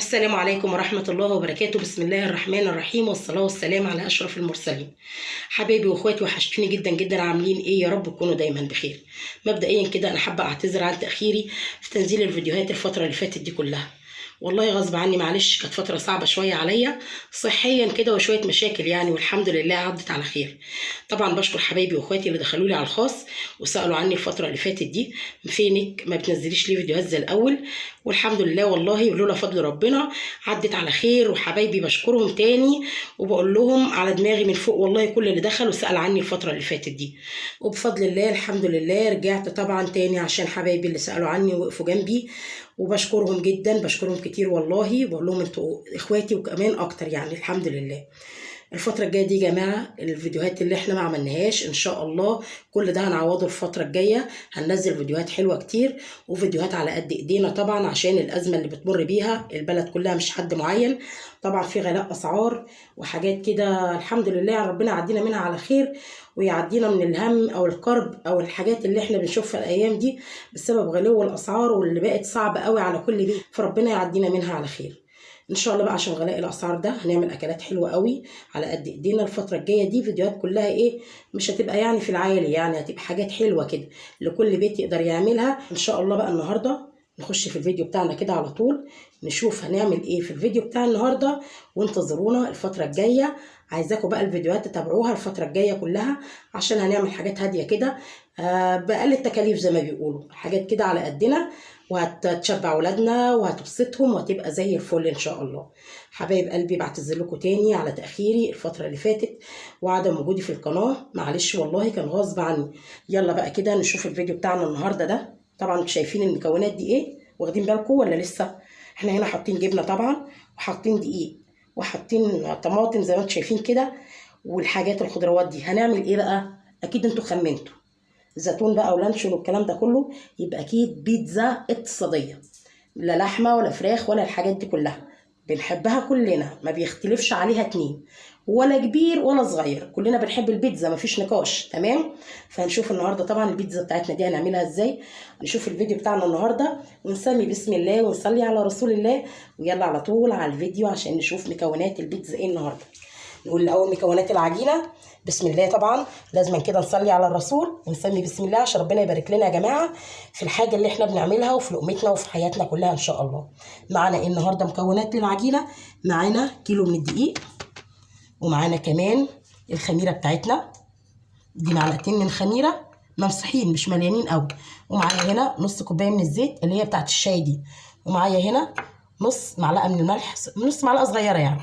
السلام عليكم ورحمة الله وبركاته. بسم الله الرحمن الرحيم، والصلاة والسلام على أشرف المرسلين. حبايبي واخواتي، وحشتوني جدا جدا. عاملين ايه؟ يا رب تكونوا دايما بخير. مبدئيا كده انا حابة اعتذر عن تأخيري في تنزيل الفيديوهات الفترة اللي فاتت دي كلها، والله غصب عني، معلش كانت فترة صعبة شوية عليا صحيا كده وشوية مشاكل يعني، والحمد لله عدت على خير. طبعا بشكر حبايبي واخواتي اللي دخلوا لي على الخاص وسألوا عني الفترة اللي فاتت دي، فينك ما بتنزليش ليه فيديوهات زي الأول؟ والحمد لله والله ولولا فضل ربنا عدت على خير. وحبايبي بشكرهم تاني وبقول لهم على دماغي من فوق والله، كل اللي دخل وسأل عني الفترة اللي فاتت دي. وبفضل الله الحمد لله رجعت طبعا تاني عشان حبايبي اللي سألوا عني ووقفوا جنبي، وبشكرهم جدا، بشكرهم كتير والله، وبقول لهم انتوا اخواتي وكمان اكتر يعني. الحمد لله. الفترة الجاية دي يا جماعة الفيديوهات اللي احنا ما عملناهاش ان شاء الله كل ده هنعوضه الفترة الجاية. هننزل فيديوهات حلوة كتير وفيديوهات على قد ايدينا طبعا، عشان الأزمة اللي بتمر بيها البلد كلها مش حد معين طبعا، في غلاء أسعار وحاجات كده. الحمد لله ربنا يعدينا منها على خير، ويعدينا من الهم او الكرب او الحاجات اللي احنا بنشوفها الايام دي بسبب غلو الاسعار واللي بقت صعبة قوي على كل بيت، فربنا يعدينا منها على خير ان شاء الله. بقى عشان غلاء الاسعار ده هنعمل اكلات حلوة قوي على قد ايدينا الفترة الجاية دي. فيديوهات كلها ايه، مش هتبقى يعني في العالي، يعني هتبقى حاجات حلوة كده لكل بيت يقدر يعملها ان شاء الله. بقى النهارده نخش في الفيديو بتاعنا كده على طول، نشوف هنعمل ايه في الفيديو بتاع النهارده، وانتظرونا الفترة الجاية. عايزاكم بقى الفيديوهات تتابعوها الفترة الجاية كلها، عشان هنعمل حاجات هادية كده باقل التكاليف زي ما بيقولوا، حاجات كده على قدنا، وهتشبع ولادنا وهتبسطهم وهتبقى زي الفل ان شاء الله. حبايب قلبي بعتذر لكم تاني على تاخيري الفترة اللي فاتت وعدم وجودي في القناة، معلش والله كان غصب عني. يلا بقى كده نشوف الفيديو بتاعنا النهارده ده. طبعا انتوا شايفين المكونات دي ايه، واخدين بالكم ولا لسه؟ احنا هنا حاطين جبنه طبعا، وحاطين دقيق، وحاطين طماطم زي ما انتوا شايفين كده، والحاجات الخضروات دي. هنعمل ايه بقى؟ اكيد انتوا خمنتوا، زيتون بقى ولانشون والكلام ده كله، يبقى اكيد بيتزا اقتصادية، لا لحمه ولا فراخ ولا الحاجات دي كلها، بنحبها كلنا، ما بيختلفش عليها اتنين، ولا كبير ولا صغير، كلنا بنحب البيتزا مفيش نقاش. تمام؟ فهنشوف النهارده طبعا البيتزا بتاعتنا دي هنعملها ازاي. نشوف الفيديو بتاعنا النهارده ونسمي بسم الله ونصلي على رسول الله، ويلا على طول على الفيديو عشان نشوف مكونات البيتزا ايه النهارده. نقول الاول مكونات العجينة. بسم الله طبعا لازم كده نصلي على الرسول ونسمي بسم الله عشان ربنا يبارك لنا يا جماعة في الحاجة اللي احنا بنعملها وفي لقمتنا وفي حياتنا كلها ان شاء الله. معانا ايه النهارده مكونات للعجينه؟ معانا كيلو من الدقيق، ومعانا كمان الخميره بتاعتنا دي، معلقتين من خميره ممسوحين مش مليانين قوي، ومعايا هنا نص كوباية من الزيت اللي هي بتاعت الشاي دي، ومعايا هنا نص معلقه من الملح، نص معلقه صغيرة يعني،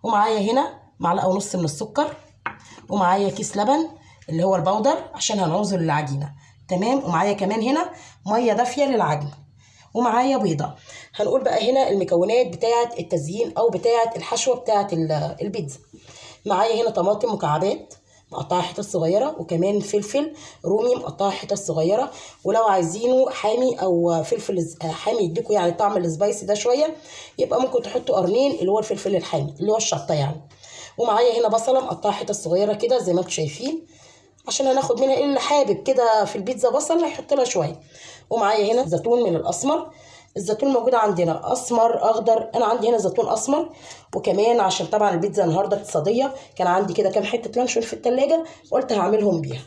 ومعايا هنا معلقه ونص من السكر، ومعايا كيس لبن اللي هو البودر عشان هنعوزه للعجينه. تمام؟ ومعايا كمان هنا مية دافيه للعجن، ومعايا بيضة. هنقول بقى هنا المكونات بتاعه التزيين او بتاعه الحشوه بتاعه البيتزا. معايا هنا طماطم مكعبات مقطعه حتت صغيرة، وكمان فلفل رومي مقطعه حتت صغيرة، ولو عايزينه حامي او فلفل حامي يديكوا يعني طعم ال spicy ده شوية، يبقى ممكن تحطوا قرنين اللي هو الفلفل الحامي اللي هو الشطه يعني. ومعايا هنا بصله مقطعه حتت صغيرة كده زي ما انتم شايفين، عشان هناخد منها اللي حابب كده في البيتزا بصل هيحط لها شوية. ومعايا هنا زيتون من الاسمر، الزيتون موجود عندنا اسمر اخضر، انا عندي هنا زيتون اسمر. وكمان عشان طبعا البيتزا النهارده اقتصادية، كان عندي كده كام حتة لانشون في التلاجة، قلت هعملهم بيها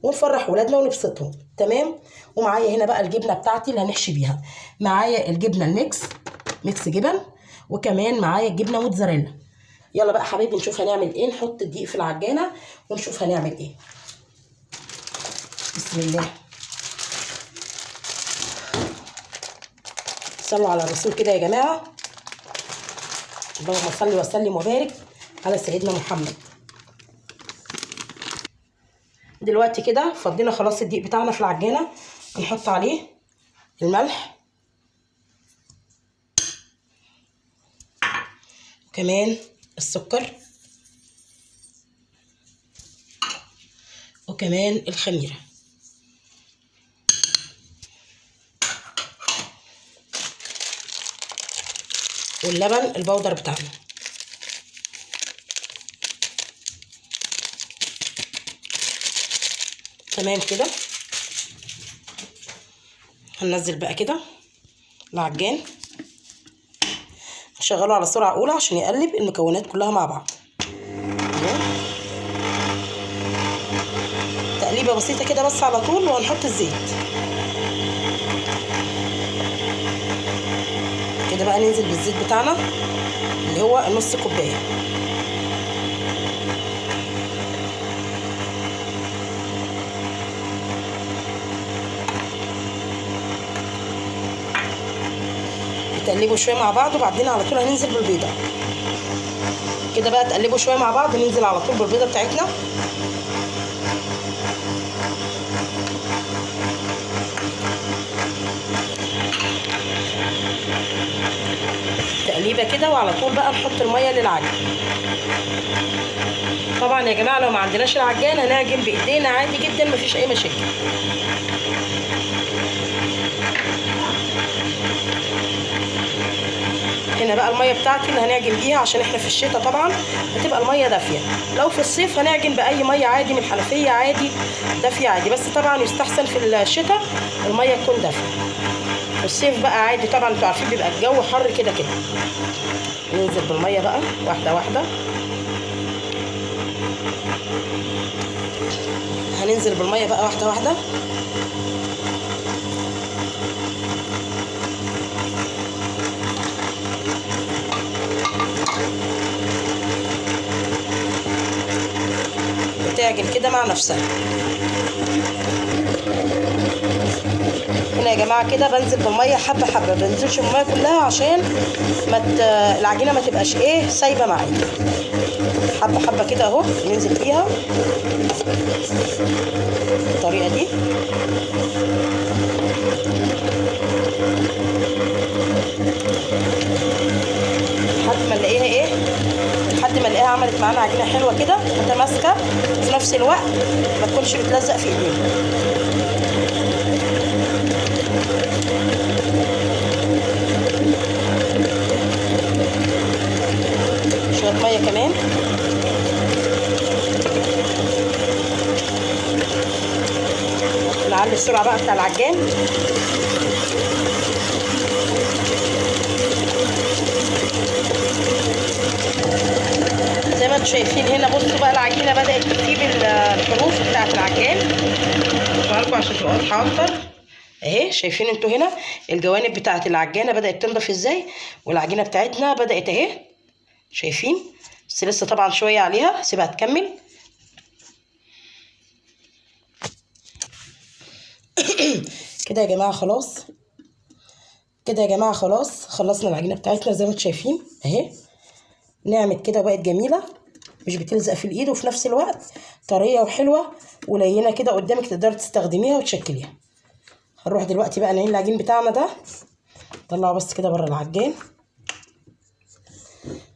ونفرح ولادنا ونبسطهم. تمام؟ ومعايا هنا بقى الجبنة بتاعتي اللي هنحشي بيها. معايا الجبنة ال mix، mix جبن، وكمان معايا الجبنة موتزاريلا. يلا بقى حبايبي نشوف هنعمل ايه. نحط الدقيق في العجانه ونشوف هنعمل ايه. بسم الله، صلوا على الرسول كده يا جماعة، اللهم صل وسلم وبارك على سيدنا محمد. دلوقتي كده فضينا خلاص الدقيق بتاعنا في العجانه، هنحط عليه الملح وكمان السكر وكمان الخميره. واللبن البودر بتاعنا. تمام كده. هننزل بقى كده العجان. شغله على سرعة اولى عشان يقلب المكونات كلها مع بعض. تقليبه بسيطة كده بس على طول، وهنحط الزيت كده بقى. ننزل بالزيت بتاعنا اللي هو نص كوباية. تقلبوا شوية مع بعض، وبعدين على طول هننزل بالبيضه كده بقى. تقلبوا شوية مع بعض، ننزل على طول بالبيضه بتاعتنا. تقليبه كده، وعلى طول بقى نحط المية للعجن. طبعا يا جماعة لو ما عندناش العجان هنعجن بايدينا عادي جدا، مفيش اي مشاكل. هنا بقى المية بتاعتي اللي هنعجن بيها، عشان احنا في الشتاء طبعا هتبقى المية دافيه. لو في الصيف هنعجن باي مية عادي، من الحنفية عادي، دافيه عادي، بس طبعا يستحسن في الشتاء المية تكون دافيه. في الصيف بقى عادي طبعا، انتوا عارفين بيبقى الجو حر كده كده. ننزل بالمية بقى واحدة واحدة. هننزل بالمية بقى واحدة واحدة. بتعجن كده مع نفسها. هنا يا جماعة كده بنزل بالمية حبه حبه، ما بنزلش المية كلها عشان ما العجينة ما تبقاش ايه سايبه معايا. حبه حبه كده اهو ننزل بيها بالطريقة دي. لحد ما نلاقيها ايه، لحد ما نلاقيها عملت معانا عجينه حلوة كده متماسكة، وفي نفس الوقت ما تكونش بتلزق في ايدينا. شوية مية كمان. نعلي السرعة بقى بتاع العجان. زي ما انتم شايفين هنا بصوا بقى العجينة بدات تسيب الحروف بتاعه العجان. لكم عشان تبقى واضحة اكتر اهي. شايفين انتوا هنا الجوانب بتاعه العجانه بدات تنضف ازاي، والعجينه بتاعتنا بدات اهي، شايفين؟ بس لسه طبعا شوية عليها، سيبها تكمل. كده يا جماعة خلاص، كده يا جماعة خلاص خلصنا العجينة بتاعتنا زي ما انتم شايفين اهي. نعمت كده وبقت جميلة، مش بتلزق في الايد، وفي نفس الوقت طرية وحلوه ولينه كده قدامك، تقدري تستخدميها وتشكليها. هنروح دلوقتي بقى نعين العجين بتاعنا ده، طلعه بس كده بره العجان.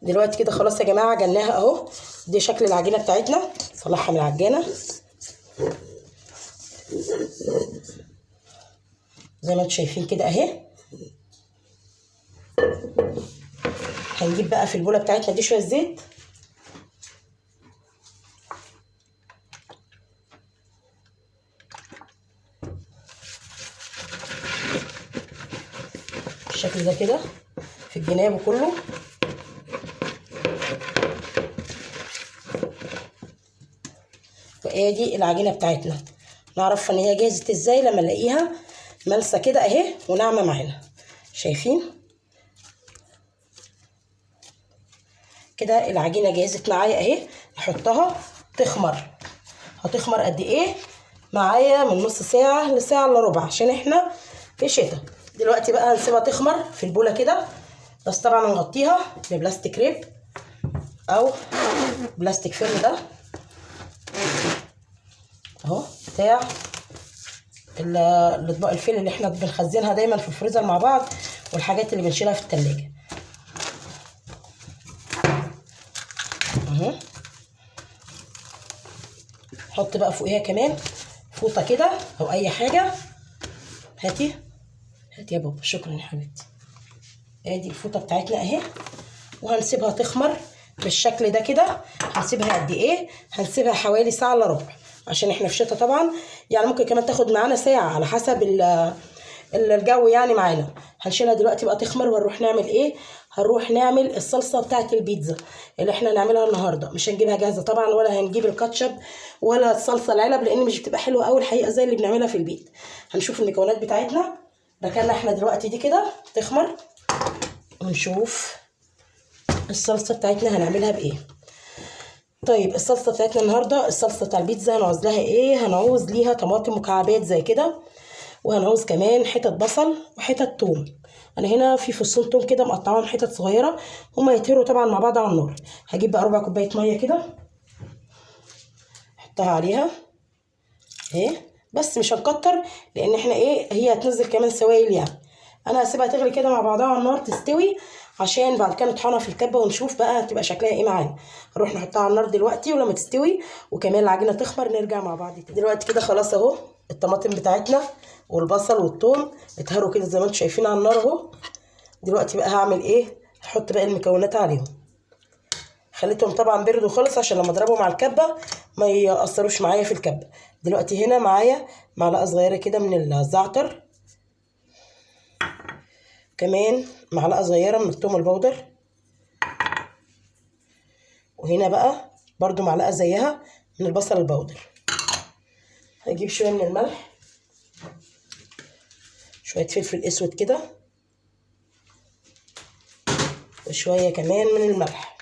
دلوقتي كده خلاص يا جماعة عجناها اهو. دي شكل العجينة بتاعتنا، طلعها من العجانه زي ما انتم شايفين كده اهي. هنجيب بقى في البوله بتاعتنا دي شوية زيت. بالشكل ده كده في الجناب كله. وادي العجينة بتاعتنا، نعرف ان هي جاهزة ازاي لما نلاقيها ملسه كده اهي وناعمه معانا. شايفين كده العجينة جهزت معايا اهي. احطها تخمر. هتخمر قد ايه معايا؟ من نص ساعة لساعة الا ربع، عشان احنا في شتاء. دلوقتي بقى هنسيبها تخمر في البوله كده، بس طبعا هنغطيها ببلاستيك ريب او بلاستيك فيلم ده اهو بتاع الاطباق الفيل اللي احنا بنخزنها دايما في الفريزر مع بعض، والحاجات اللي بنشيلها في التلاجة اهو. حط بقى فوقيها كمان فوطه كده او اي حاجة. هاتي هاتي يا بابا، شكرا يا حبيبتي. ادي الفوطه بتاعتنا اهي، وهنسيبها تخمر بالشكل ده كده. هنسيبها قد ايه؟ هنسيبها حوالي ساعة الا ربع، عشان احنا في شتا طبعا، يعني ممكن كمان تاخد معانا ساعة على حسب الجو يعني معانا. هنشيلها دلوقتي بقى تخمر، وهنروح نعمل ايه؟ هنروح نعمل الصلصه بتاعه البيتزا اللي احنا هنعملها النهارده. مش هنجيبها جاهزة طبعا، ولا هنجيب الكاتشب ولا الصلصه العلب، لان مش بتبقى حلوة قوي الحقيقة زي اللي بنعملها في البيت. هنشوف المكونات بتاعتنا. ركننا احنا دلوقتي دي كده تخمر، ونشوف الصلصه بتاعتنا هنعملها بايه. طيب الصلصه بتاعتنا النهارده، الصلصه بتاع البيتزا هنعوز لها ايه؟ هنعوز ليها طماطم مكعبات زي كده، وهنعوز كمان حتت بصل وحتت توم. انا هنا في فصين توم كده مقطعاهم حتت صغيرة، هما يتهروا طبعا مع بعض على النار. هجيب بقى ربع كوباية مية كده احطها عليها اهي، بس مش هنكتر لان احنا ايه هي هتنزل كمان سوائل يعني. انا هسيبها تغلي كده مع بعضها على النار تستوي، عشان بعد كده نطحنها في الكبه ونشوف بقى هتبقى شكلها ايه معانا. هنروح نحطها على النار دلوقتي، ولما تستوي وكمان العجينة تخمر نرجع مع بعض تاني. دلوقتي كده خلاص اهو الطماطم بتاعتنا والبصل والثوم اتهروا كده زي ما انتم شايفين على النار اهو. دلوقتي بقى هعمل ايه؟ هحط باقي المكونات عليهم. خليتهم طبعا بردوا خالص عشان لما اضربهم على الكبه ما يأثروش معايا في الكبه. دلوقتي هنا معايا معلقه صغيرة كده من الزعتر، كمان معلقه صغيرة من الثوم البودر، وهنا بقى برضو معلقه زيها من البصل البودر. هجيب شوية من الملح، شوية فلفل اسود كده، وشوية كمان من الملح.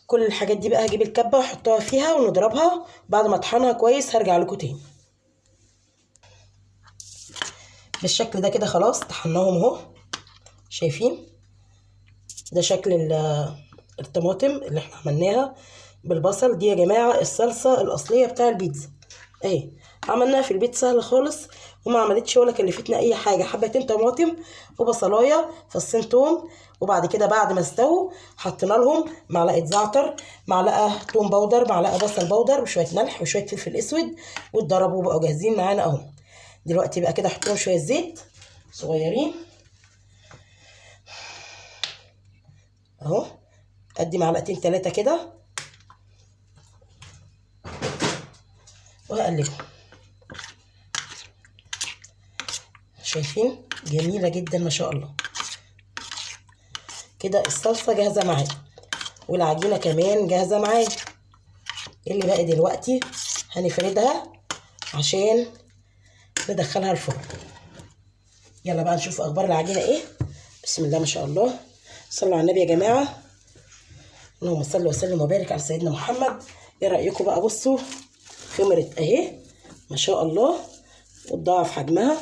كل الحاجات دي بقى هجيب الكبه واحطها فيها ونضربها. بعد ما اطحنها كويس هرجع لكم تاني. بالشكل ده كده خلاص طحناهم اهو، شايفين ده شكل الطماطم اللي احنا عملناها بالبصل دي يا جماعة. الصلصه الاصلية بتاع البيتزا اهي، عملناها في البيت سهل خالص وما عملتش ولا كلفتنا اي حاجة. حبتين طماطم وبصلايه، فصين توم، وبعد كده بعد ما استووا حطينا لهم معلقه زعتر، معلقه توم powder، معلقه بصل powder، وشوية ملح وشوية فلفل اسود، واتضربوا بقوا جاهزين معانا اهو. دلوقتي بقى كده احط لهم شوية زيت صغيرين اهو، ادي معلقتين 3 كده، وهقلبهم. شايفين جميلة جدا ما شاء الله. كده الصلصه جاهزة معايا، والعجينه كمان جاهزة معايا. اللي بقى دلوقتي هنفردها عشان ندخلها الفرن. يلا بقى نشوف اخبار العجينة ايه. بسم الله ما شاء الله، صلوا على النبي يا جماعة، اللهم صل وسلم وبارك على سيدنا محمد. ايه رايكم بقى؟ بصوا خمرت اهي ما شاء الله، وتضاعف حجمها.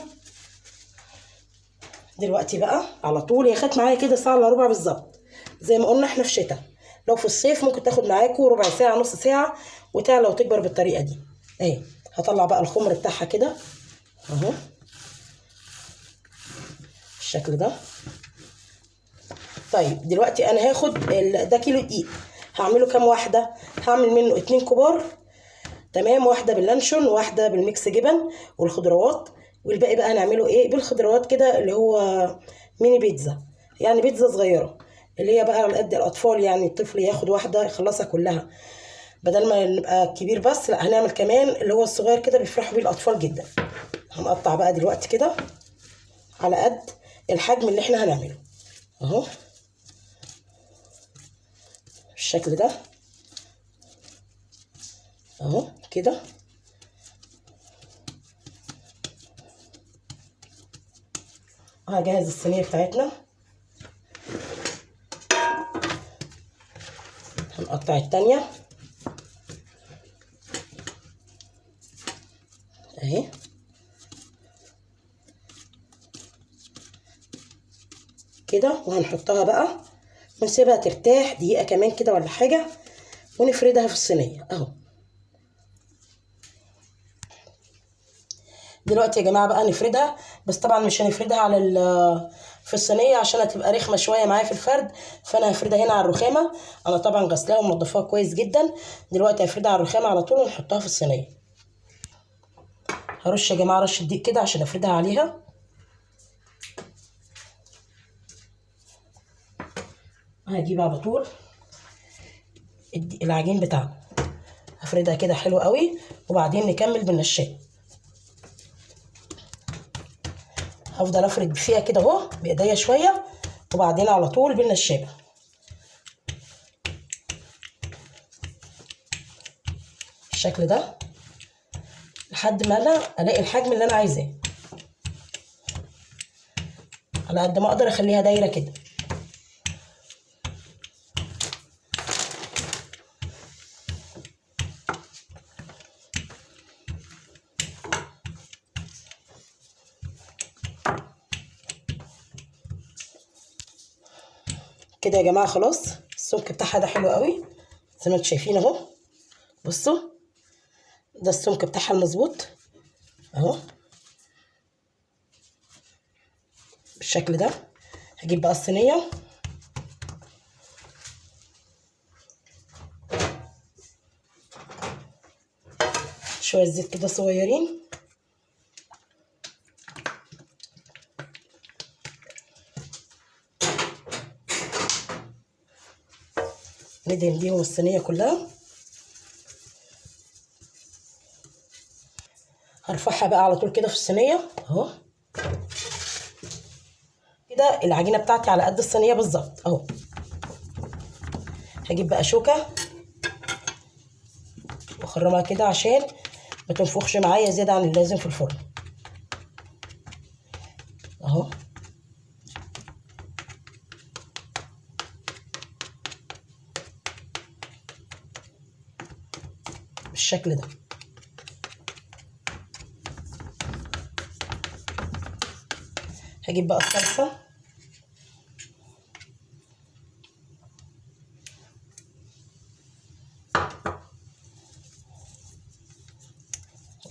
دلوقتي بقى على طول هي خدت معايا كده ساعة الا ربع بالظبط، زي ما قلنا احنا في شتاء. لو في الصيف ممكن تاخد معاكم ربع ساعة نص ساعة وتعلى وتكبر بالطريقة دي اهي. هطلع بقى الخمر بتاعها كده اهو بالشكل ده. طيب دلوقتي انا هاخد ده كيلو دقيق، هعمله كام واحدة؟ هعمل منه 2 كبار، تمام، واحدة باللانشون وواحدة بال mix جبن والخضروات، والباقي بقى هنعمله ايه؟ بالخضروات كده، اللي هو ميني بيتزا، يعني بيتزا صغيرة اللي هي بقى على قد الاطفال، يعني الطفل ياخد واحدة يخلصها كلها بدل ما نبقى كبير بس، لا هنعمل كمان اللي هو الصغير كده، بيفرحوا بيه الاطفال جدا. هنقطع بقى دلوقتي كده على قد الحجم اللي احنا هنعمله اهو بالشكل ده اهو كده. هجهز الصينية بتاعتنا، هنقطع التانية اهي. كده، وهنحطها بقى ونسيبها ترتاح دقيقة كمان كده ولا حاجة، ونفردها في الصينية اهو. دلوقتي يا جماعة بقى نفردها، بس طبعا مش هنفردها على في الصينية عشان هتبقى رخمة شوية معايا في الفرد، فانا هفردها هنا على الرخامه. انا طبعا غسلاها ومنضفاها كويس جدا. دلوقتي هفردها على الرخامه على طول ونحطها في الصينية. هرش يا جماعة رشه دقيق كده عشان افردها عليها. هجيب على طول العجين بتاعنا، هفردها كده حلو قوي، وبعدين نكمل بالنشاب. هفضل افرد فيها كده اهو بايديا شوية، وبعدين على طول بالنشابه. بالشكل ده لحد ما انا الاقي الحجم اللي انا عايزاه، على قد ما اقدر اخليها دايرة كده. كده يا جماعة خلاص السمك بتاعها ده حلو قوي زي ما انتم شايفين اهو. بصوا ده السمك بتاعها المظبوط اهو بالشكل ده. هجيب بقى الصينية، شوية زيت كده صغيرين، ندهن بيهم الصينية كلها. هرفعها بقى على طول كده في الصينية اهو. كده العجينة بتاعتي على قد الصينية بالظبط اهو. هجيب بقى شوكه واخرمها كده عشان ما تنفخش معايا زيادة عن اللازم في الفرن اهو. بالشكل ده. هجيب بقى الصلصه،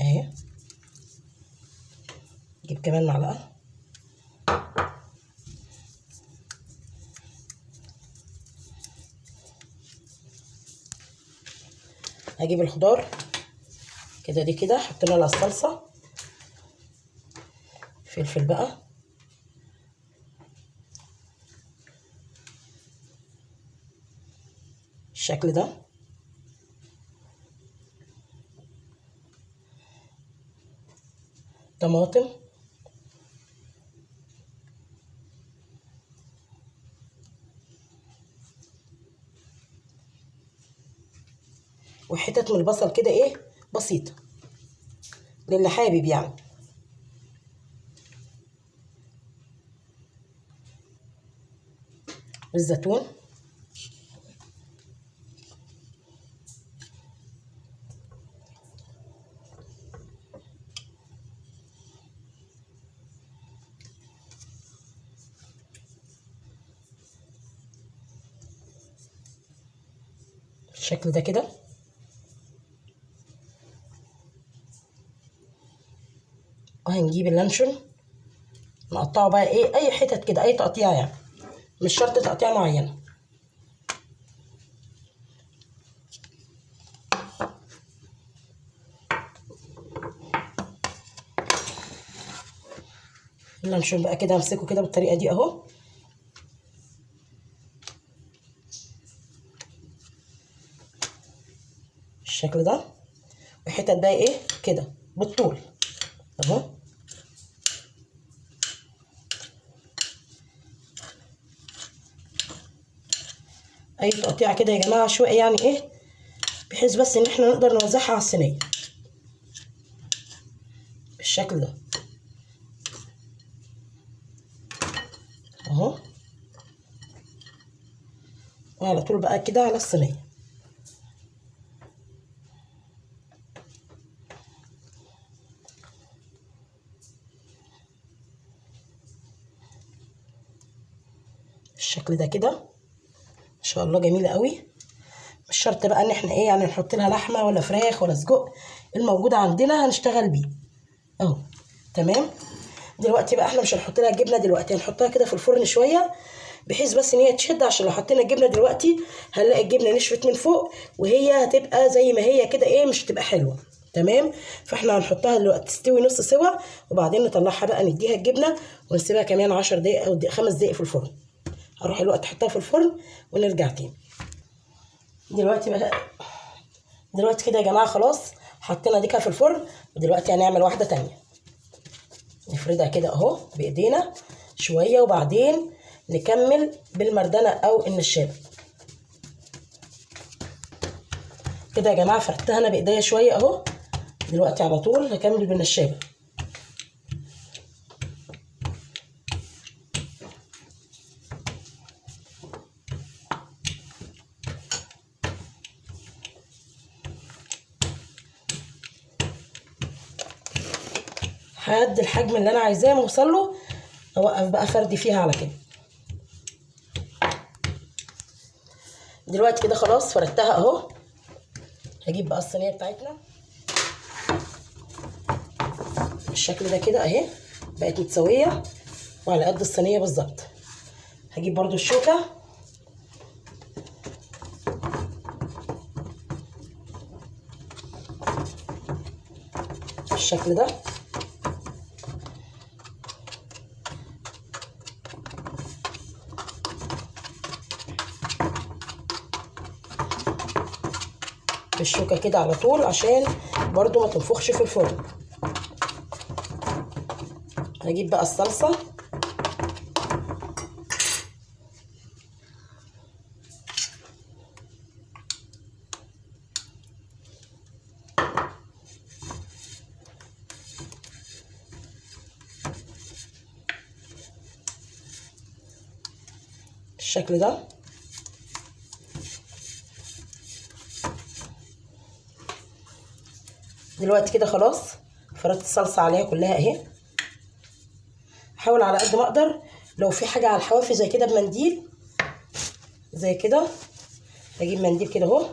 اهي، جيب كمان معلقه، هجيب الخضار كده دي كده، حطينا لها الصلصه، فلفل بقى، بالشكل ده. طماطم، وحتت من البصل كده ايه بسيطة للي حابب يعني. والزيتون، بالشكل ده كده. وهنجيب اللانشون نقطعه بقى ايه اي حتت كده، اي تقطيع يعني، مش شرط تقطيع معينة. اللانشون بقى كده همسكه كده بالطريقة دي اهو. بالشكل ده، وحتت بقى ايه كده بالطول اهو. اي تقطيع كده يا جماعة عشوائي يعني ايه، بحيث بس ان احنا نقدر نوزعها على الصينية بالشكل ده اهو. وعلى طول بقى كده على الصينية. بالشكل ده كده ان شاء الله جميلة قوي. مش شرط بقى ان احنا ايه يعني نحط لها لحمه ولا فراخ ولا سجق، الموجود عندنا هنشتغل بيه اهو. تمام. دلوقتي بقى احنا مش هنحط لها الجبنة دلوقتي، هنحطها كده في الفرن شوية بحيث بس ان هي تشد، عشان لو حطينا الجبنة دلوقتي هنلاقي الجبنة نشفت من فوق وهي هتبقى زي ما هي كده ايه، مش هتبقى حلوة. تمام. فاحنا هنحطها دلوقتي تستوي نص سوا، وبعدين نطلعها بقى نديها الجبنة ونسيبها كمان 10 دقايق او 5 دقايق في الفرن. هروح الوقت احطها في الفرن ونرجع تاني. دلوقتي بقى دلوقتي كده يا جماعة خلاص حطينا ديكها في الفرن، ودلوقتي هنعمل واحدة تانية. نفردها كده اهو بايدينا شوية، وبعدين نكمل بالمردنه او النشابه كده يا جماعة. فردتها انا بايديا شوية اهو، دلوقتي على طول هكمل بالنشابه. لحد الحجم اللي انا عايزاه اوصل له، اوقف بقى فردي فيها على كده. دلوقتي كده خلاص فردتها اهو. هجيب بقى الصينية بتاعتنا بالشكل ده كده اهي، بقت متساوية وعلى قد الصينية بالظبط. هجيب برضو الشوكة بالشكل ده. بالشوكة كده على طول عشان برضو ما تنفخش في الفرن. هجيب بقى الصلصة بالشكل ده. دلوقتي كده خلاص فردت الصلصه عليها كلها اهي. احاول على قد ما اقدر لو في حاجة على الحواف زي كده بمنديل زي كده، اجيب منديل كده اهو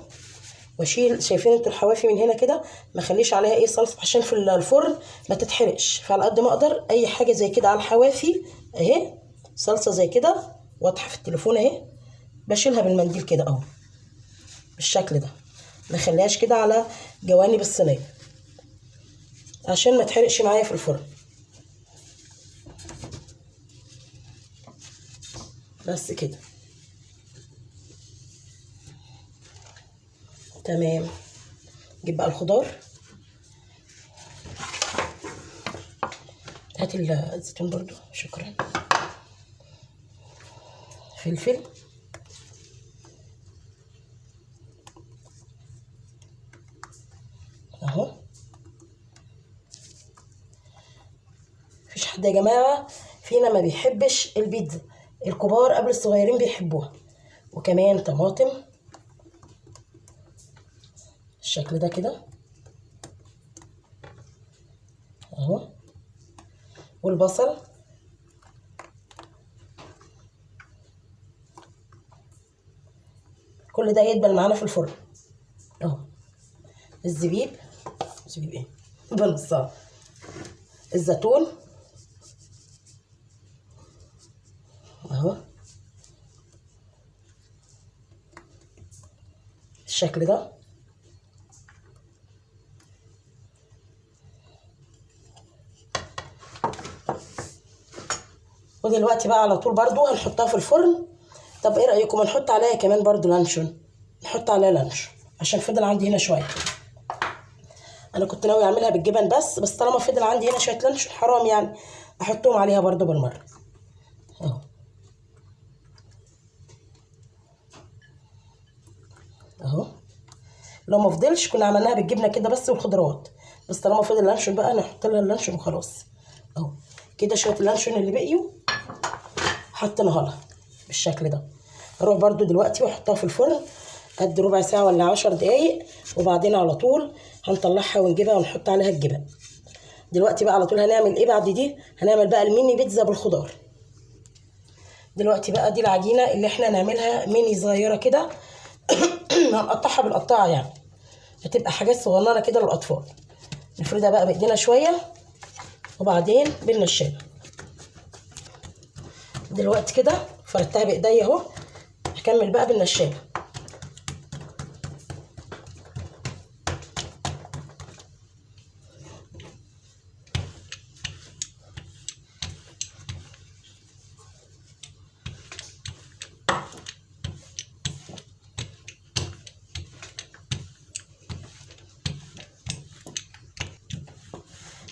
واشيل. شايفين انتوا الحوافي من هنا كده، ما اخليش عليها ايه صلصه عشان في الفرن ما تتحرقش. فعلى قد ما اقدر اي حاجة زي كده على الحوافي اهي، صلصه زي كده واضحة في التليفون اهي، بشيلها بالمنديل كده اهو بالشكل ده، ما اخليهاش كده على جوانب الصينية عشان ما تحرقش معايا في الفرن. بس كده تمام. نجيب بقى الخضار. هات الزيتون برضو، شكرا. فلفل، اهو. مفيش حد يا جماعة فينا ما بيحبش البيتزا، الكبار قبل الصغيرين بيحبوها. وكمان طماطم بالشكل ده كده اهو، والبصل. كل ده يدبل معانا في الفرن اهو. الزبيب، زبيب ايه بنصها، الزيتون اهو بالشكل ده. ودلوقتي بقى على طول برضو هنحطها في الفرن. طب ايه رأيكم نحط عليها كمان برضو لانشون؟ نحط عليها لانشون عشان فضل عندي هنا شوية. انا كنت ناوي اعملها بالجبن بس طالما فضل عندي هنا شوية لانشون حرام يعني احطهم عليها برضو بالمرة اهو. اهو لو ما فضلش كنا عملناها بالجبنه كده بس والخضروات، بس طالما فضل لانشون بقى نحط لها اللانشون وخلاص اهو. كده شوية اللانشون اللي بقيوا حطيناها لها بالشكل ده. اروح برضو دلوقتي واحطها في الفرن قد ربع ساعة ولا 10 دقايق، وبعدين على طول هنطلعها ونجيبها ونحط عليها الجبن. دلوقتي بقى على طول هنعمل ايه بعد دي؟ هنعمل بقى الميني بيتزا بالخضار. دلوقتي بقى دي العجينة اللي احنا هنعملها ميني صغيرة كده هنقطعها بالقطاعه، يعني هتبقى حاجات صغننه كده للاطفال. نفردها بقى بايدينا شوية وبعدين بالنشابه. دلوقتي كده فردتها بايديا اهو، هكمل بقى بالنشابه.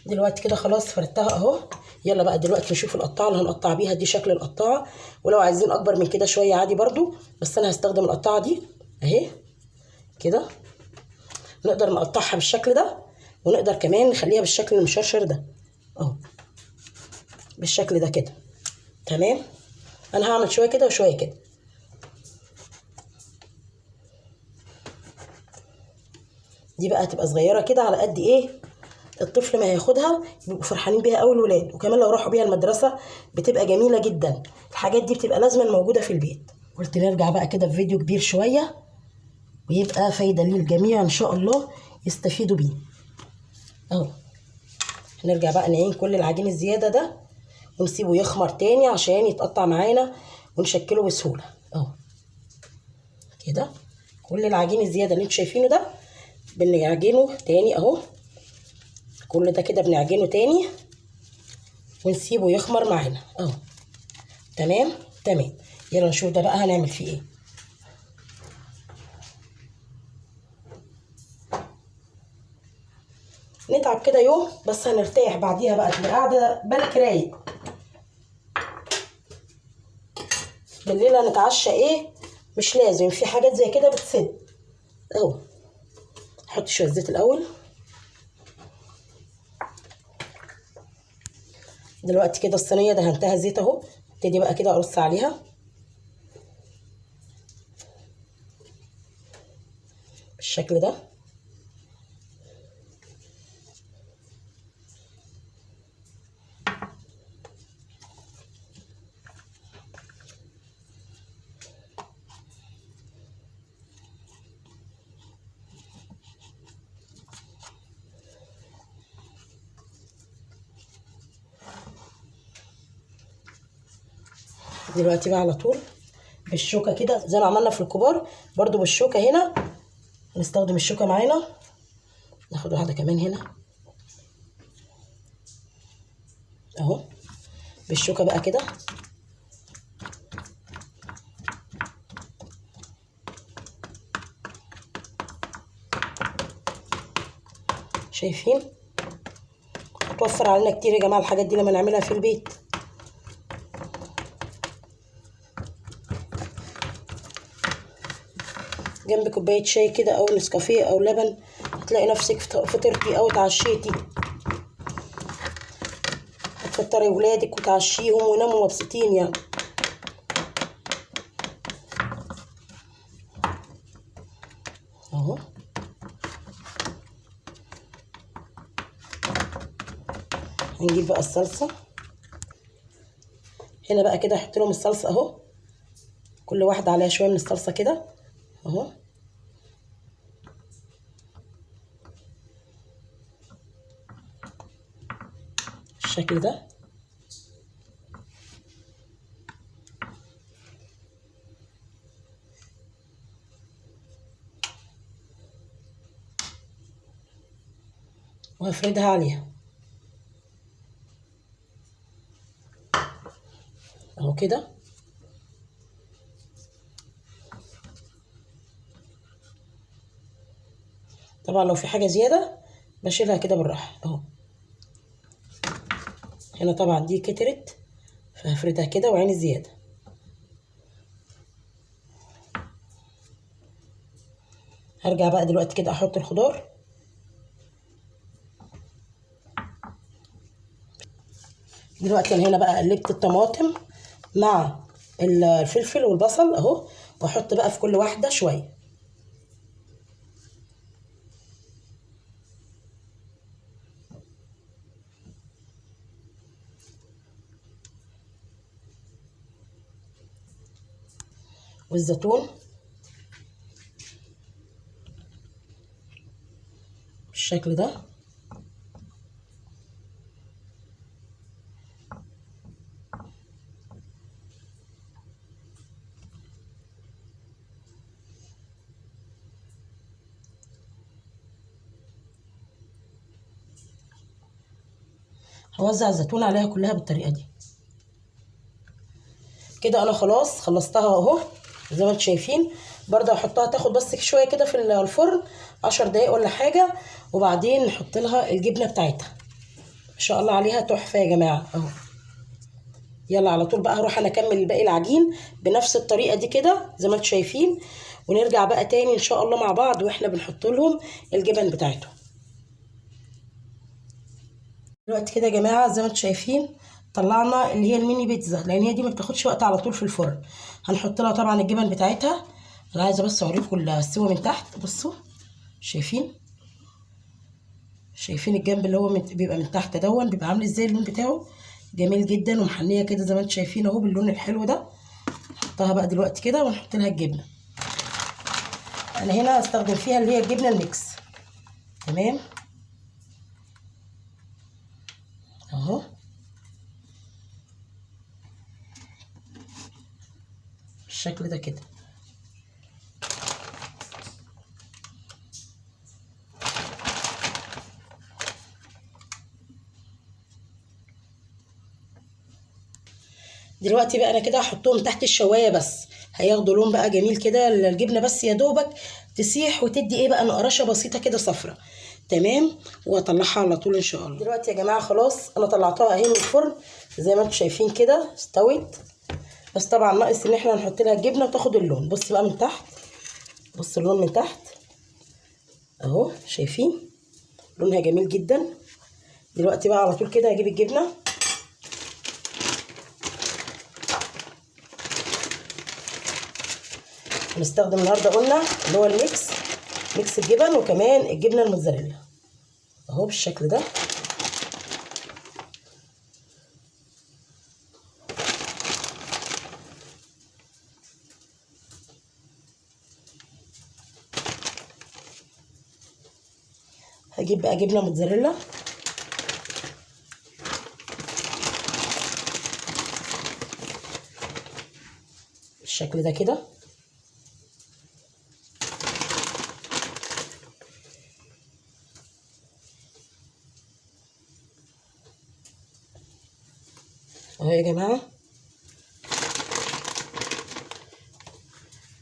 دلوقتي كده خلاص فردتها اهو. يلا بقى دلوقتي نشوف القطاعه اللي هنقطع بيها. دي شكل القطاعه، ولو عايزين اكبر من كده شوية عادي برضو، بس انا هستخدم القطاعه دي اهي كده. نقدر نقطعها بالشكل ده، ونقدر كمان نخليها بالشكل المشرشر ده اهو، بالشكل ده كده. تمام. انا هعمل شوية كده وشوية كده. دي بقى هتبقى صغيرة كده على قد ايه الطفل ما هياخدها، بيبقوا فرحانين بيها قوي الولاد، وكمان لو راحوا بيها المدرسة بتبقى جميلة جدا. الحاجات دي بتبقى لازما موجودة في البيت. قلت نرجع بقى كده في فيديو كبير شوية، ويبقى فايده للجميع ان شاء الله يستفيدوا بيه اهو. هنرجع بقى نعين كل العجين الزيادة ده ونسيبه يخمر تاني عشان يتقطع معانا ونشكله بسهولة اهو كده. كل العجين الزيادة اللي انتوا شايفينه ده بنعجنه تاني اهو، كل ده كده بنعجنه تاني ونسيبه يخمر معانا اهو. تمام تمام. يلا نشوف ده بقى هنعمل فيه ايه. نتعب كده يوم بس هنرتاح بعديها بقى، تبقى قاعدة بالك رايق. بالليل هنتعشى ايه؟ مش لازم، في حاجات زي كده بتسد اهو. نحط شوية زيت الاول. دلوقتي كده الصينية دهنتها زيت اهو، ابتدي بقى كده ارص عليها بالشكل ده. دلوقتي بقى على طول بالشوكة كده زي ما عملنا في الكبار، برضو بالشوكة هنا هنستخدم الشوكة معانا. ناخد واحدة كمان هنا اهو بالشوكة بقى كده. شايفين؟ هتوفر علينا كتير يا جماعة الحاجات دي لما نعملها في البيت. جنب كوباية شاي كده او نسكافيه او لبن، هتلاقي نفسك فطرتي او اتعشيتي. هتفطري ولادك وتعشيهم ويناموا مبسوطين يعني. اهو هنجيب بقى الصلصه هنا بقى كده، احط لهم الصلصه اهو، كل واحدة عليها شوية من الصلصه كده اهو. بالشكل ده. وهفردها عليها اهو كده. طبعا لو في حاجة زيادة بشيلها كده بالراحة اهو. هنا طبعا دي كترت فهفردها كده وعين الزيادة. هرجع بقى دلوقتي كده احط الخضار. دلوقتي انا هنا بقى قلبت الطماطم مع الفلفل والبصل اهو، واحط بقى في كل واحدة شوية. والزيتون بالشكل ده. هوزع الزيتون عليها كلها بالطريقة دي كده. انا خلاص خلصتها اهو زي ما انتم شايفين. برضه هحطها تاخد بس شوية كده في الفرن 10 دقايق ولا حاجة، وبعدين نحط لها الجبنة بتاعتها. ما شاء الله عليها تحفة يا جماعة اهو. يلا على طول بقى هروح انا اكمل باقي العجين بنفس الطريقة دي كده زي ما انتم شايفين، ونرجع بقى تاني ان شاء الله مع بعض واحنا بنحط لهم الجبن بتاعتهم. دلوقتي كده يا جماعة زي ما انتم شايفين طلعنا اللي هي الميني بيتزا، لان هي دي ما بتاخدش وقت على طول في الفرن. هنحط لها طبعا الجبن بتاعتها. انا عايزه بس اوريكم السوا من تحت، بصوا شايفين، شايفين الجنب اللي هو بيبقى من تحت دون بيبقى عامل ازاي، اللون بتاعه جميل جدا ومحنيه كده زي ما انتم شايفين اهو باللون الحلو ده. نحطها بقى دلوقتي كده ونحط لها الجبنة. انا هنا هستخدم فيها اللي هي الجبنة ال mix، تمام اهو. بالشكل ده كده. دلوقتي بقى انا كده هحطهم تحت الشوايه بس، هياخدوا لون بقى جميل كده. الجبنة بس يا دوبك تسيح وتدي ايه بقى نقرشه بسيطة كده صفرة، تمام، واطلعها على طول ان شاء الله. دلوقتي يا جماعة خلاص انا طلعتها اهي من الفرن زي ما انتم شايفين كده استوت، بس طبعا ناقص ان احنا نحط لها الجبنة وتاخد اللون. بص بقى من تحت، بص اللون من تحت اهو، شايفين لونها جميل جدا. دلوقتي بقى على طول كده هجيب الجبنة. هنستخدم النهارده قلنا اللي هو ال mix، mix الجبن وكمان الجبنة الموتزاريلا اهو بالشكل ده. هجيب بقى جبنه موتزاريلا، بالشكل ده كده. اهو يا جماعة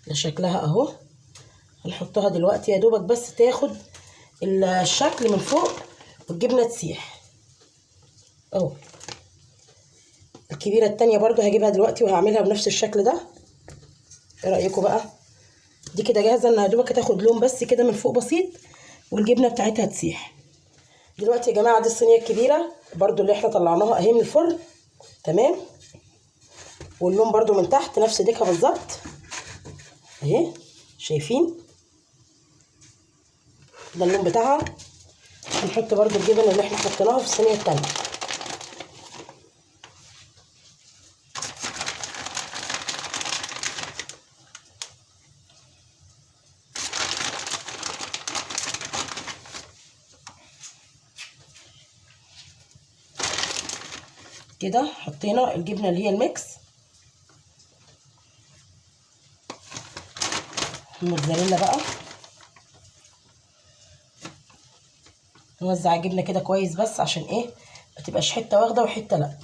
ده شكلها اهو. هنحطها دلوقتي يا دوبك بس تاخد الشكل من فوق والجبنه تسيح اهو. الكبيرة التانية برضو هجيبها دلوقتي وهعملها بنفس الشكل ده. ايه رايكم بقى؟ دي كده جاهزة انها يا دوبك تاخد لون بس كده من فوق بسيط والجبنه بتاعتها تسيح. دلوقتي يا جماعة دي الصينية الكبيرة برضو اللي احنا طلعناها اهي من الفرن، تمام، واللون برضو من تحت نفس ديكها بالظبط اهي، شايفين ده اللون بتاعها. هنحط برضو الجبن اللي احنا حطيناها في الصينية التانية. كده حطينا الجبنة اللي هي الميكس الموتزاريلا بقى. نوزع الجبنة كده كويس بس عشان ايه ما تبقاش حتة واخده وحتة لا.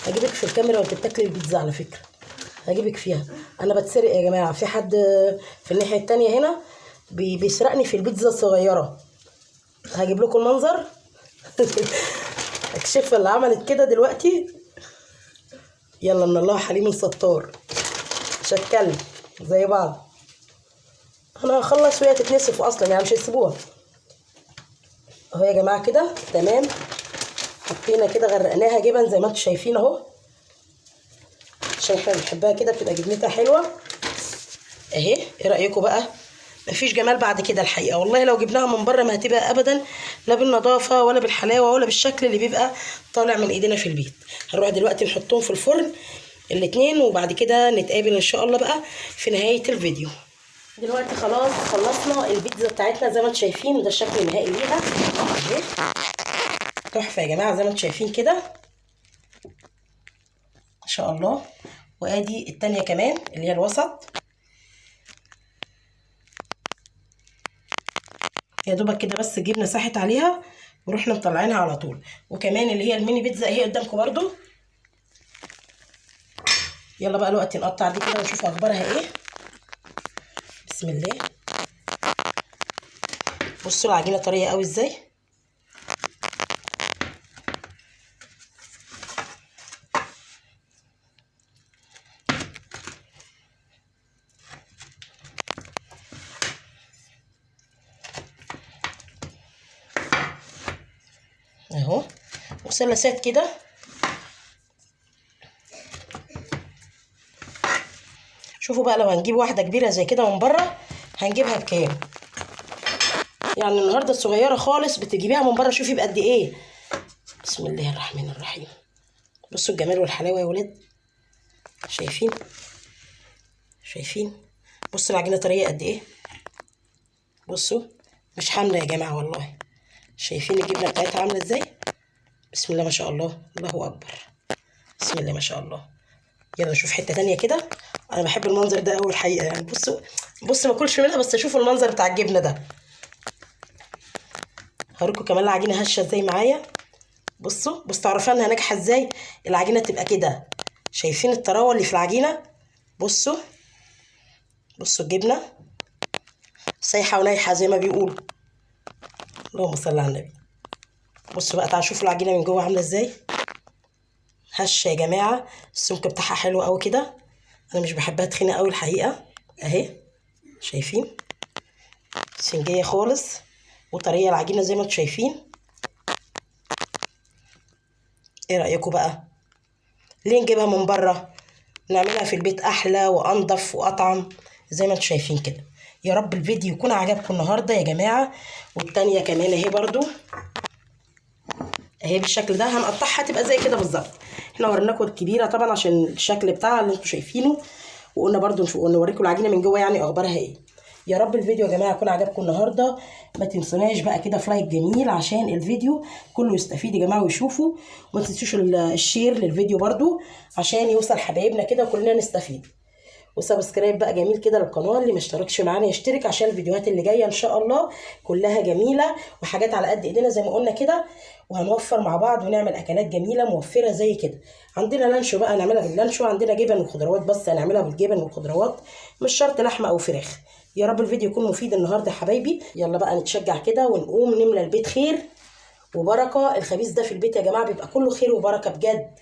هجيبك في الكاميرا وانت بتاكلي البيتزا على فكرة، هجيبك فيها. انا بتسرق يا جماعة، في حد في الناحية التانية هنا بيسرقني في البيتزا الصغيرة. هجيب لكم المنظر اكشف اللي عملت كده دلوقتي. يلا من الله حليم الستار، شكل زي بعض. انا هخلص وهي تتنسف اصلا، يعني مش هيسيبوها. اهو يا جماعة كده تمام، حطينا كده غرقناها جبن زي ما انتم شايفين اهو، عشان احنا بنحبها كده بتبقى جبنتها حلوة اهي. ايه رايكم بقى؟ مفيش جمال بعد كده الحقيقة، والله لو جبناها من بره ما هتبقى ابدا لا بالنظافة ولا بالحلاوه ولا بالشكل اللي بيبقى طالع من ايدينا في البيت. هنروح دلوقتي نحطهم في الفرن الاتنين، وبعد كده نتقابل ان شاء الله بقى في نهاية الفيديو. دلوقتي خلاص خلصنا البيتزا بتاعتنا زي ما انتم شايفين، وده الشكل النهائي ليها اهي، تحفة يا جماعة زي ما انتم شايفين كده ما شاء الله. وادي التانية كمان اللي هي الوسط، يا دوبك كده بس الجبنة ساحت عليها ورحنا مطلعينها على طول. وكمان اللي هي الميني بيتزا اهي قدامكم برده. يلا بقى الوقت نقطع دي كده ونشوف اخبارها ايه. بسم الله. بصوا العجينة طرية قوي ازاي. اهو مثلثات كده. شوفوا بقى لو هنجيب واحدة كبيرة زي كده من بره هنجيبها بكام؟ يعني النهارده الصغيرة خالص بتجيبيها من بره، شوفي بقد ايه. بسم الله الرحمن الرحيم. بصوا الجمال والحلاوه يا ولاد، شايفين؟ شايفين؟ بصوا العجينة طرية قد ايه. بصوا مش حامله يا جماعة والله. شايفين الجبنة بتاعتها عامله ازاي؟ بسم الله ما شاء الله، الله اكبر، بسم الله ما شاء الله. يلا نشوف حتة تانية كده. انا بحب المنظر ده قوي الحقيقة، يعني بصوا بصوا ما اكلش منها، بس اشوفوا المنظر بتاع الجبنة ده. هوريكم كمان العجينة هشه ازاي معايا. بصوا بصوا تعرفوا انها ناجحة ازاي. العجينة تبقى كده، شايفين الطراوه اللي في العجينة؟ بصوا بصوا الجبنة سايحه ونايحه زي ما بيقولوا، اللهم صل على النبي. بصوا بقى تعالوا شوفوا العجينة من جوه عامله ازاي. هشه يا جماعة، السمك بتاعها حلو قوي كده. انا مش بحبها تخينة قوي الحقيقة. اهي شايفين سفنجيه خالص وطريه العجينة زي ما انتم شايفين. ايه رايكم بقى؟ ليه نجيبها من بره؟ نعملها في البيت احلى وانضف واطعم زي ما انتم شايفين كده. يا رب الفيديو يكون عجبكم النهارده يا جماعة. والتانية كمان اهي برضو اهي بالشكل ده، هنقطعها تبقى زي كده بالظبط. احنا وريناكم الكبيرة طبعا عشان الشكل بتاعها اللي انتم شايفينه، وقلنا برضو نوريكم العجينة من جوه يعني اخبارها ايه. يا رب الفيديو يا جماعة يكون عجبكم النهارده. ما تنسوناش بقى كده في like جميل عشان الفيديو كله يستفيد يا جماعة ويشوفه، وما تنسوش ال share للفيديو برضو عشان يوصل حبايبنا كده وكلنا نستفيد. و subscribe بقى جميل كده للقناة، اللي ما اشتركش معانا يشترك عشان الفيديوهات اللي جاية ان شاء الله كلها جميلة وحاجات على قد ايدينا زي ما قلنا كده، وهنوفر مع بعض ونعمل اكلات جميلة موفره زي كده. عندنا لانشو بقى نعملها باللانشو، عندنا جبن وخضروات بس هنعملها بالجبن والخضروات، مش شرط لحمه او فراخ. يا رب الفيديو يكون مفيد النهارده يا حبايبي. يلا بقى نتشجع كده ونقوم نملى البيت خير وبركة. الخبيز ده في البيت يا جماعة بيبقى كله خير وبركة بجد،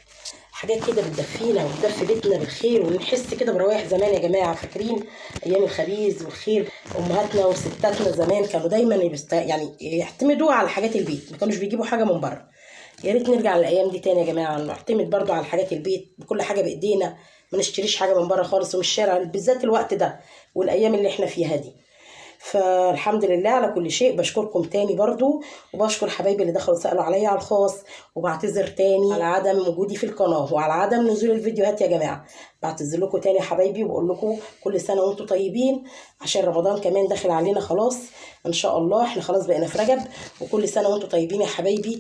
حاجات كده بتدفينا وتدفي بيتنا بالخير، ونحس كده بروايح زمان يا جماعة. فاكرين ايام الخبيز والخير؟ امهاتنا وستاتنا زمان كانوا دايما يعني يعتمدوا على حاجات البيت، ما كانوش بيجيبوا حاجة من بره. يا ريت نرجع للايام دي تاني يا جماعة، نعتمد برضو على حاجات البيت، بكل حاجة بايدينا، ما نشتريش حاجة من بره خالص ومن الشارع، بالذات الوقت ده والايام اللي احنا فيها دي. فالحمد لله على كل شيء. بشكركم تاني برضو، وبشكر حبايبي اللي دخلوا سألوا عليا على الخاص، وبعتذر تاني على عدم وجودي في القناة وعلى عدم نزول الفيديوهات يا جماعة. بعتذر لكم تاني يا حبايبي، وبقول لكم كل سنة وانتم طيبين، عشان رمضان كمان داخل علينا خلاص ان شاء الله. احنا خلاص بقينا في رجب، وكل سنة وانتم طيبين يا حبايبي.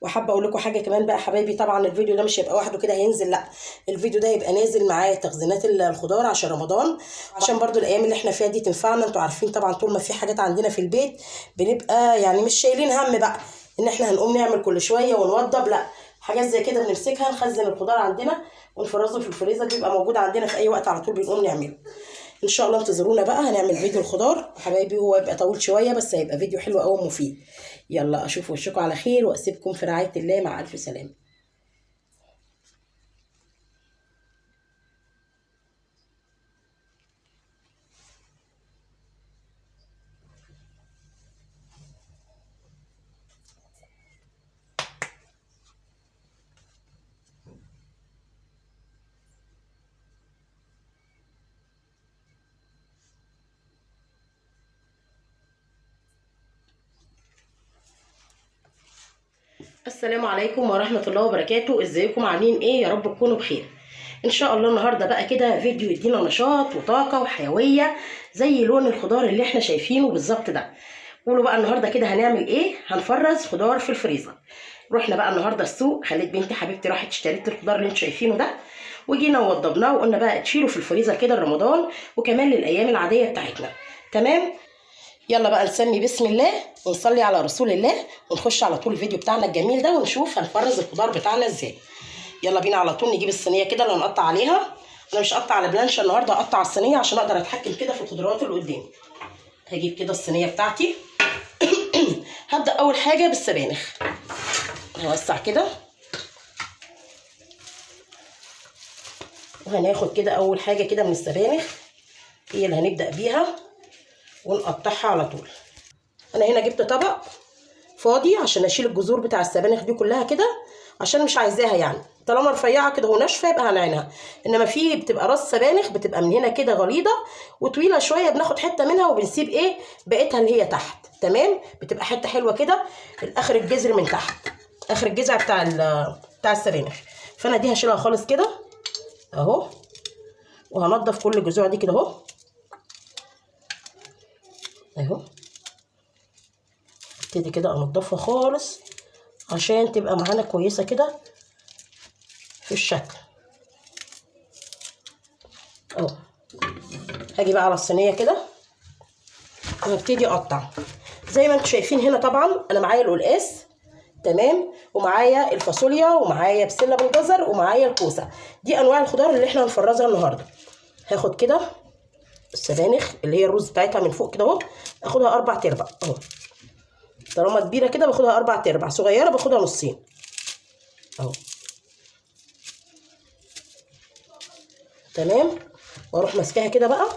وحابة اقول لكم حاجة كمان بقى حبايبي، طبعا الفيديو ده مش هيبقى وحده كده هينزل، لا الفيديو ده هيبقى نازل معاه تخزينات الخضار عشان رمضان، عشان برضو الايام اللي احنا فيها دي تنفعنا. انتوا عارفين طبعا طول ما في حاجات عندنا في البيت بنبقى يعني مش شايلين هم بقى ان احنا هنقوم نعمل كل شوية ونوضب، لا حاجات زي كده بنمسكها نخزن الخضار عندنا ونفرزه في الفريزر، بيبقى موجود عندنا في اي وقت على طول بنقوم نعمله. ان شاء الله انتظرونا بقى، هنعمل فيديو الخضار حبايبي، هو هيبقى طويل شوية بس هيبقى فيديو حلو قوي ومفيد. يلا اشوف وشكم على خير، واسيبكم في رعاية الله مع الف سلامه. السلام عليكم ورحمة الله وبركاته. ازيكم عاملين ايه؟ يا رب تكونوا بخير ان شاء الله. النهارده بقى كده فيديو يدينا نشاط وطاقة وحيوية زي لون الخضار اللي احنا شايفينه بالظبط ده. قولوا بقى النهارده كده هنعمل ايه؟ هنفرز خضار في الفريزر. رحنا بقى النهارده السوق، خليت بنتي حبيبتي راحت اشتريت الخضار اللي انتوا شايفينه ده، وجينا ووضبناه وقلنا بقى تشيله في الفريزر كده لرمضان وكمان للايام العادية بتاعتنا. تمام، يلا بقى نسمي بسم الله ونصلي على رسول الله ونخش على طول الفيديو بتاعنا الجميل ده ونشوف هنفرز الخضار بتاعنا ازاي. يلا بينا على طول نجيب الصينية كده اللي هنقطع عليها. انا مش هقطع على بلانشا النهارده، هقطع على الصينية عشان اقدر اتحكم كده في الخضروات اللي قدامي. هجيب كده الصينية بتاعتي. هبدا اول حاجة بالسبانخ، هوسع كده وهناخد كده اول حاجة كده من السبانخ، هي اللي هنبدا بيها ونقطعها على طول. انا هنا جبت طبق فاضي عشان اشيل الجذور بتاع السبانخ دي كلها كده، عشان مش عايزاها يعني، طالما رفيعة كده وناشفه يبقى هنعينها. انما في بتبقى راس سبانخ بتبقى من هنا كده غليظة وطويلة شوية، بناخد حتة منها وبنسيب ايه بقيتها اللي هي تحت. تمام، بتبقى حتة حلوة كده الاخر الجذر من تحت، اخر الجذع بتاع السبانخ. فانا دي هشيلها خالص كده اهو، وهنضف كل الجذوع دي كده اهو اهو. ابتدي كده انضفها خالص عشان تبقى معانا كويسة كده في الشكل اهو. هاجي بقى على الصينية كده وهبتدي اقطع زي ما انتم شايفين هنا. طبعا انا معايا القلقاس، تمام، ومعايا الفاصوليا، ومعايا بسلة بالجزر، ومعايا الكوسه. دي انواع الخضار اللي احنا هنفرزها النهارده. هاخد كده السبانخ اللي هي الرز بتاعتها من فوق كده اهو، اخدها 4 ارباع اهو. طالما كبيرة كده باخدها 4 ارباع، صغيرة باخدها نصين اهو. تمام، واروح ماسكاها كده بقى.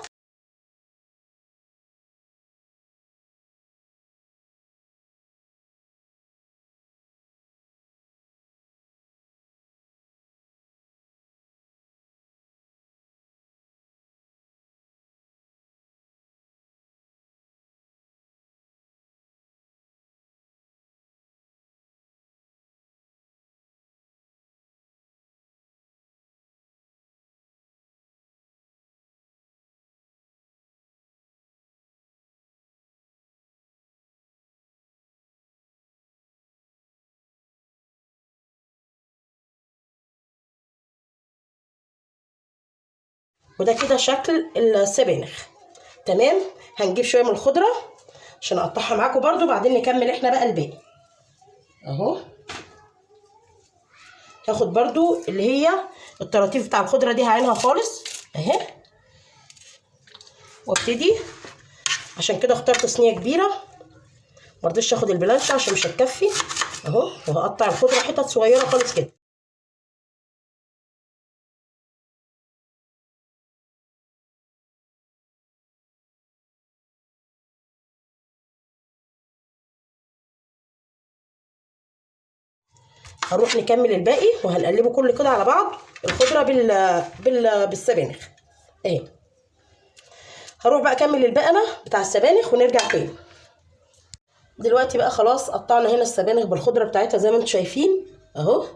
وده كده شكل السبانخ. تمام، هنجيب شوية من الخضرة عشان اقطعها معاكم برضو، بعدين نكمل احنا بقى الباقي اهو. هاخد برضو اللي هي الطراطيف بتاع الخضرة دي هعينها خالص اهي، وابتدي. عشان كده اخترت صينية كبيرة، مرضيتش اخد البلانشا عشان مش هتكفي اهو. وهقطع الخضرة حتت صغيرة خالص كده. هنروح نكمل الباقي وهنقلبه كله كده على بعض، الخضرة بالسبانخ اهي. هروح بقى اكمل الباقي انا بتاع السبانخ ونرجع تاني. دلوقتي بقى خلاص قطعنا هنا السبانخ بالخضره بتاعتها زي ما انتم شايفين اهو،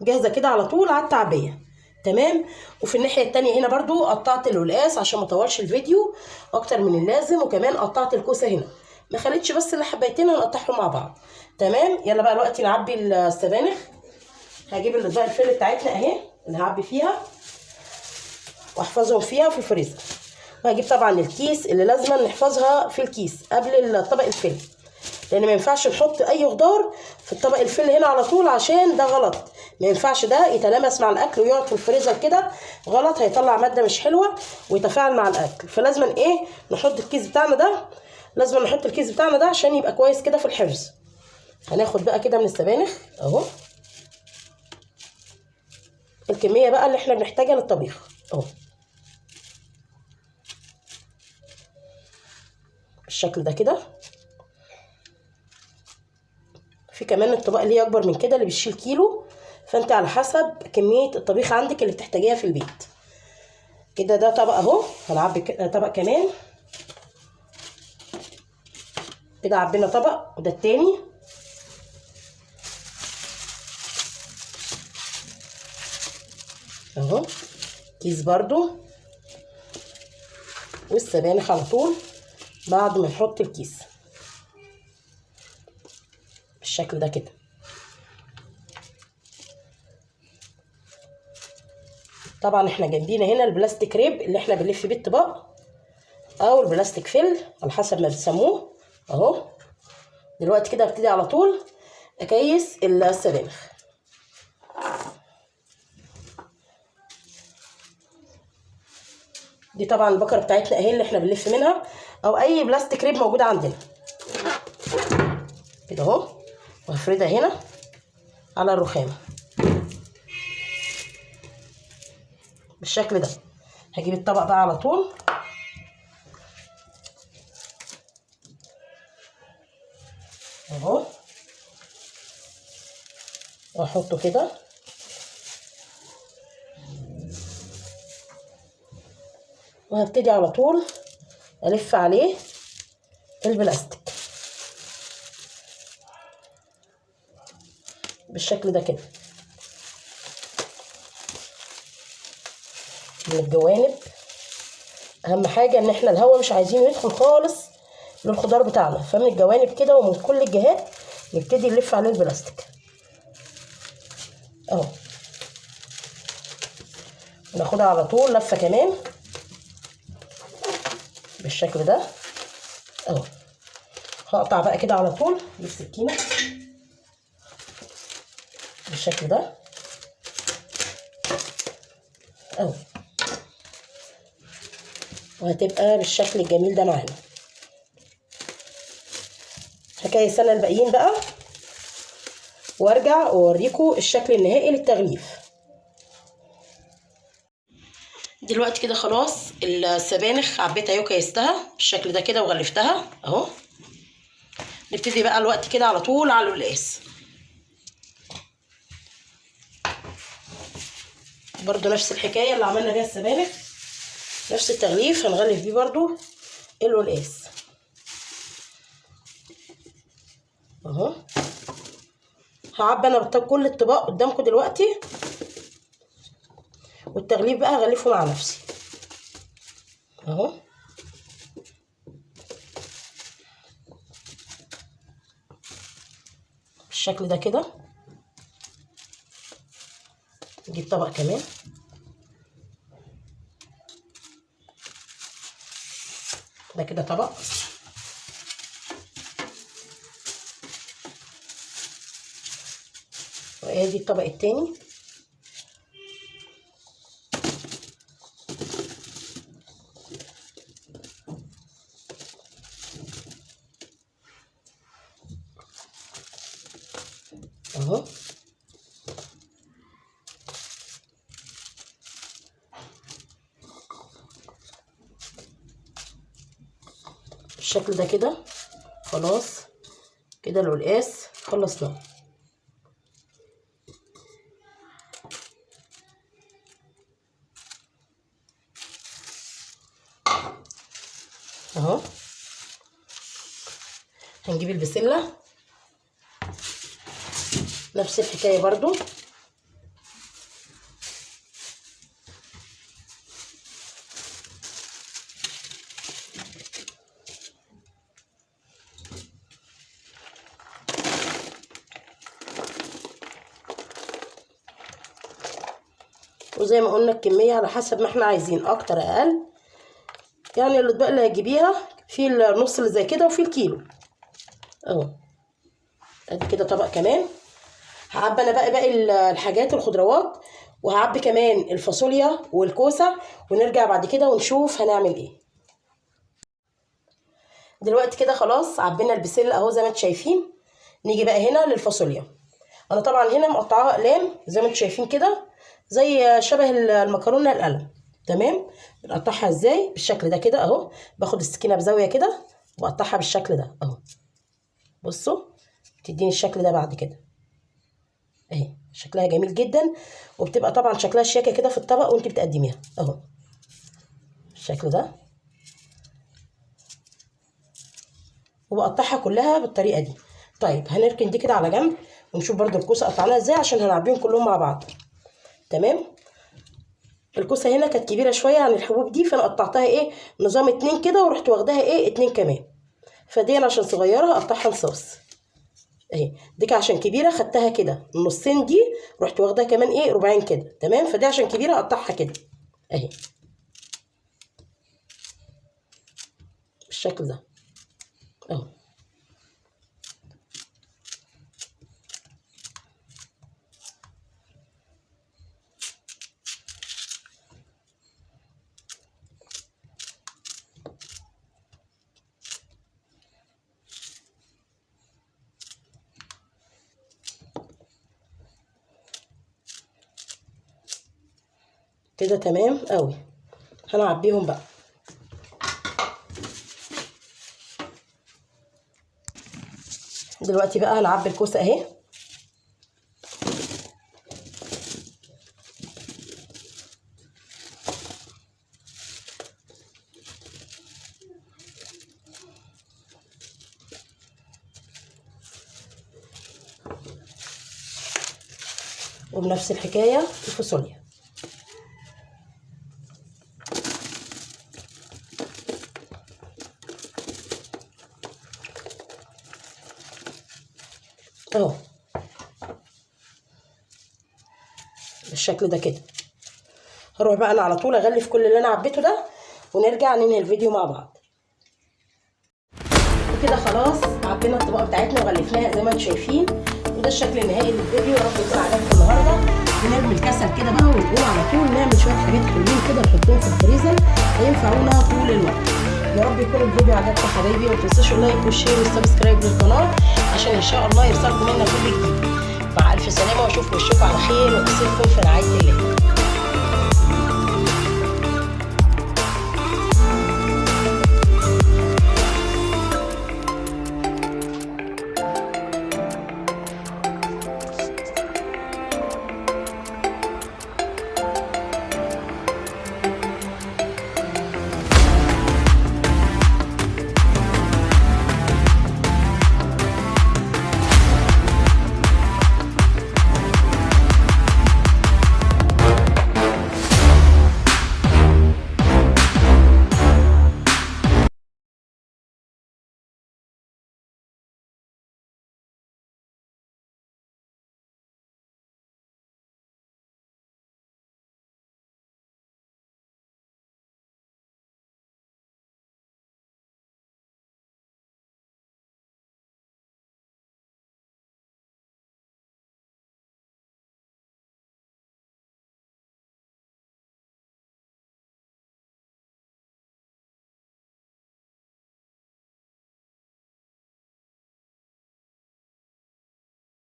جاهزة كده على طول على التعبيه. تمام، وفي الناحية التانية هنا برضو قطعت القلقاس عشان ما اطولش الفيديو اكتر من اللازم، وكمان قطعت الكوسه هنا، ما خليتش بس اللي حبيتين هنقطعهم مع بعض. تمام، يلا بقى دلوقتي نعبي السبانخ. هجيب الاطباق الفل بتاعتنا اهي اللي هعبي فيها واحفظهم فيها في الفريزر، وهجيب طبعا الكيس اللي لازم نحفظها في الكيس قبل الطبق الفل، لان ما ينفعش نحط اي خضار في الطبق الفل هنا على طول عشان ده غلط. ما ينفعش ده يتلامس مع الاكل ويقعد في الفريزر كده، غلط، هيطلع مادة مش حلوة ويتفاعل مع الاكل. فلازم ايه نحط الكيس بتاعنا ده، لازم نحط الكيس بتاعنا ده عشان يبقى كويس كده في الحفظ. هناخد بقى كده من السبانخ اهو الكمية بقى اللي احنا بنحتاجها للطبيخ اهو بالشكل ده كده. في كمان الطبق اللي هي اكبر من كده اللي بيشيل كيلو، فانت على حسب كمية الطبيخ عندك اللي بتحتاجيها في البيت كده. ده طبق اهو، هنعبي طبق كمان كده، عبينا طبق وده التاني. اهو كيس برضو، والسبانخ على طول بعد ما نحط الكيس بالشكل ده كده. طبعا احنا جنبينا هنا ال plastic wrap اللي احنا بنلف بيه الطباق، او ال plastic film على حسب ما بتسموه اهو. دلوقتي كده هبتدي على طول اكيس السبانخ. دي طبعا البكرة بتاعتنا اهي اللي احنا بنلف منها، او اي plastic wrap موجود عندنا كده اهو. وهفردها هنا على الرخامه بالشكل ده. هجيب الطبق بقى على طول. اهو، واحطه كده. وهبتدي على طول الف عليه البلاستيك بالشكل ده كده من الجوانب. اهم حاجة ان احنا الهواء مش عايزينه يدخل خالص للخضار بتاعنا، فمن الجوانب كده ومن كل الجهات نبتدي نلف عليه البلاستيك اهو. ناخدها على طول لفه كمان بالشكل ده اهو. هقطع بقى كده على طول بالسكينة بالشكل ده اهو، وهتبقى بالشكل الجميل ده معانا. حكاية السنة الباقيين بقى، وارجع واوريكم الشكل النهائي للتغليف. دلوقتي كده خلاص السبانخ عبيتها اهي وكيستها بالشكل ده كده وغلفتها اهو. نبتدي بقى الوقت كده على طول على القلقاس. برضو نفس الحكاية اللي عملنا بيها السبانخ، نفس التغليف هنغلف بيه برضو القلقاس اهو. هعبي انا كل الطباق قدامكم دلوقتي، والتغليف بقى هغلفه مع نفسي اهو. بالشكل ده كده. نجيب طبق كمان. ده كده طبق. وادي الطبق التاني. اهو. بالشكل ده كده خلاص كده القلقاس خلصناه. اهو. هنجيب البسلة نفس الحكاية برضو. وزي ما قلنا الكمية على حسب ما احنا عايزين، اكتر اقل. يعني الاطباق اللي هتجيبيها في النص اللي زي كده وفي الكيلو اهو. ادي كده طبق كمان. هعبي انا بقى باقي الحاجات الخضروات، وهعبي كمان الفاصوليا والكوسه، ونرجع بعد كده ونشوف هنعمل ايه. دلوقتي كده خلاص عبينا البسله اهو زي ما انتم شايفين. نيجي بقى هنا للفاصوليا. انا طبعا هنا مقطعاها اقلام زي ما انتم شايفين كده، زي شبه المكرونه القلم. تمام. بنقطعها ازاي؟ بالشكل ده كده اهو. باخد السكينة بزاوية كده واقطعها بالشكل ده اهو. بصوا بتديني الشكل ده بعد كده اهي. شكلها جميل جدا، وبتبقى طبعا شكلها شياكه كده في الطبق وانت بتقدميها اهو بالشكل ده. وبقطعها كلها بالطريقة دي. طيب هنركن دي كده على جنب، ونشوف برده الكوسه قطعناها ازاي عشان هنعبيهم كلهم مع بعض. تمام. الكوسه هنا كانت كبيرة شوية عن الحبوب دي، فانا قطعتها ايه نظام 2 كده، ورحت واخداها ايه 2 كمان. فدي انا عشان صغيرة هقطعها نصاص اهي. دي عشان كبيرة خدتها كده النصين دي، رحت واخداها كمان ايه ربعين كده. تمام. فدي عشان كبيرة هقطعها كده اهي بالشكل ده اهو. كده تمام قوي. هنعبيهم بقى. دلوقتي بقى هنعبي الكوسه اهي. وبنفس الحكاية الفاصوليا. اهو بالشكل ده كده. هروح بقى انا على طول اغلف كل اللي انا عبيته ده، ونرجع ننهي الفيديو مع بعض. وكده خلاص عبينا الطبقة بتاعتنا وغلفناها زي ما انتم شايفين، وده الشكل النهائي للفيديو. يا رب يكون عجبكم النهارده. بنرمي الكسل كده بقى ونقوم على طول نعمل شوية حاجات حلوين كده نحطهم في الفريزر هينفعونا طول الوقت. يا رب يكون الفيديو عجبكم حبايبي، وما تنسوش ال like وال share وال subscribe للقناة عشان ان شاء الله يوصلكم منا كل جديد. مع الف سلامه، واشوف وشكم على خير، واسيبكم في رعاية الله.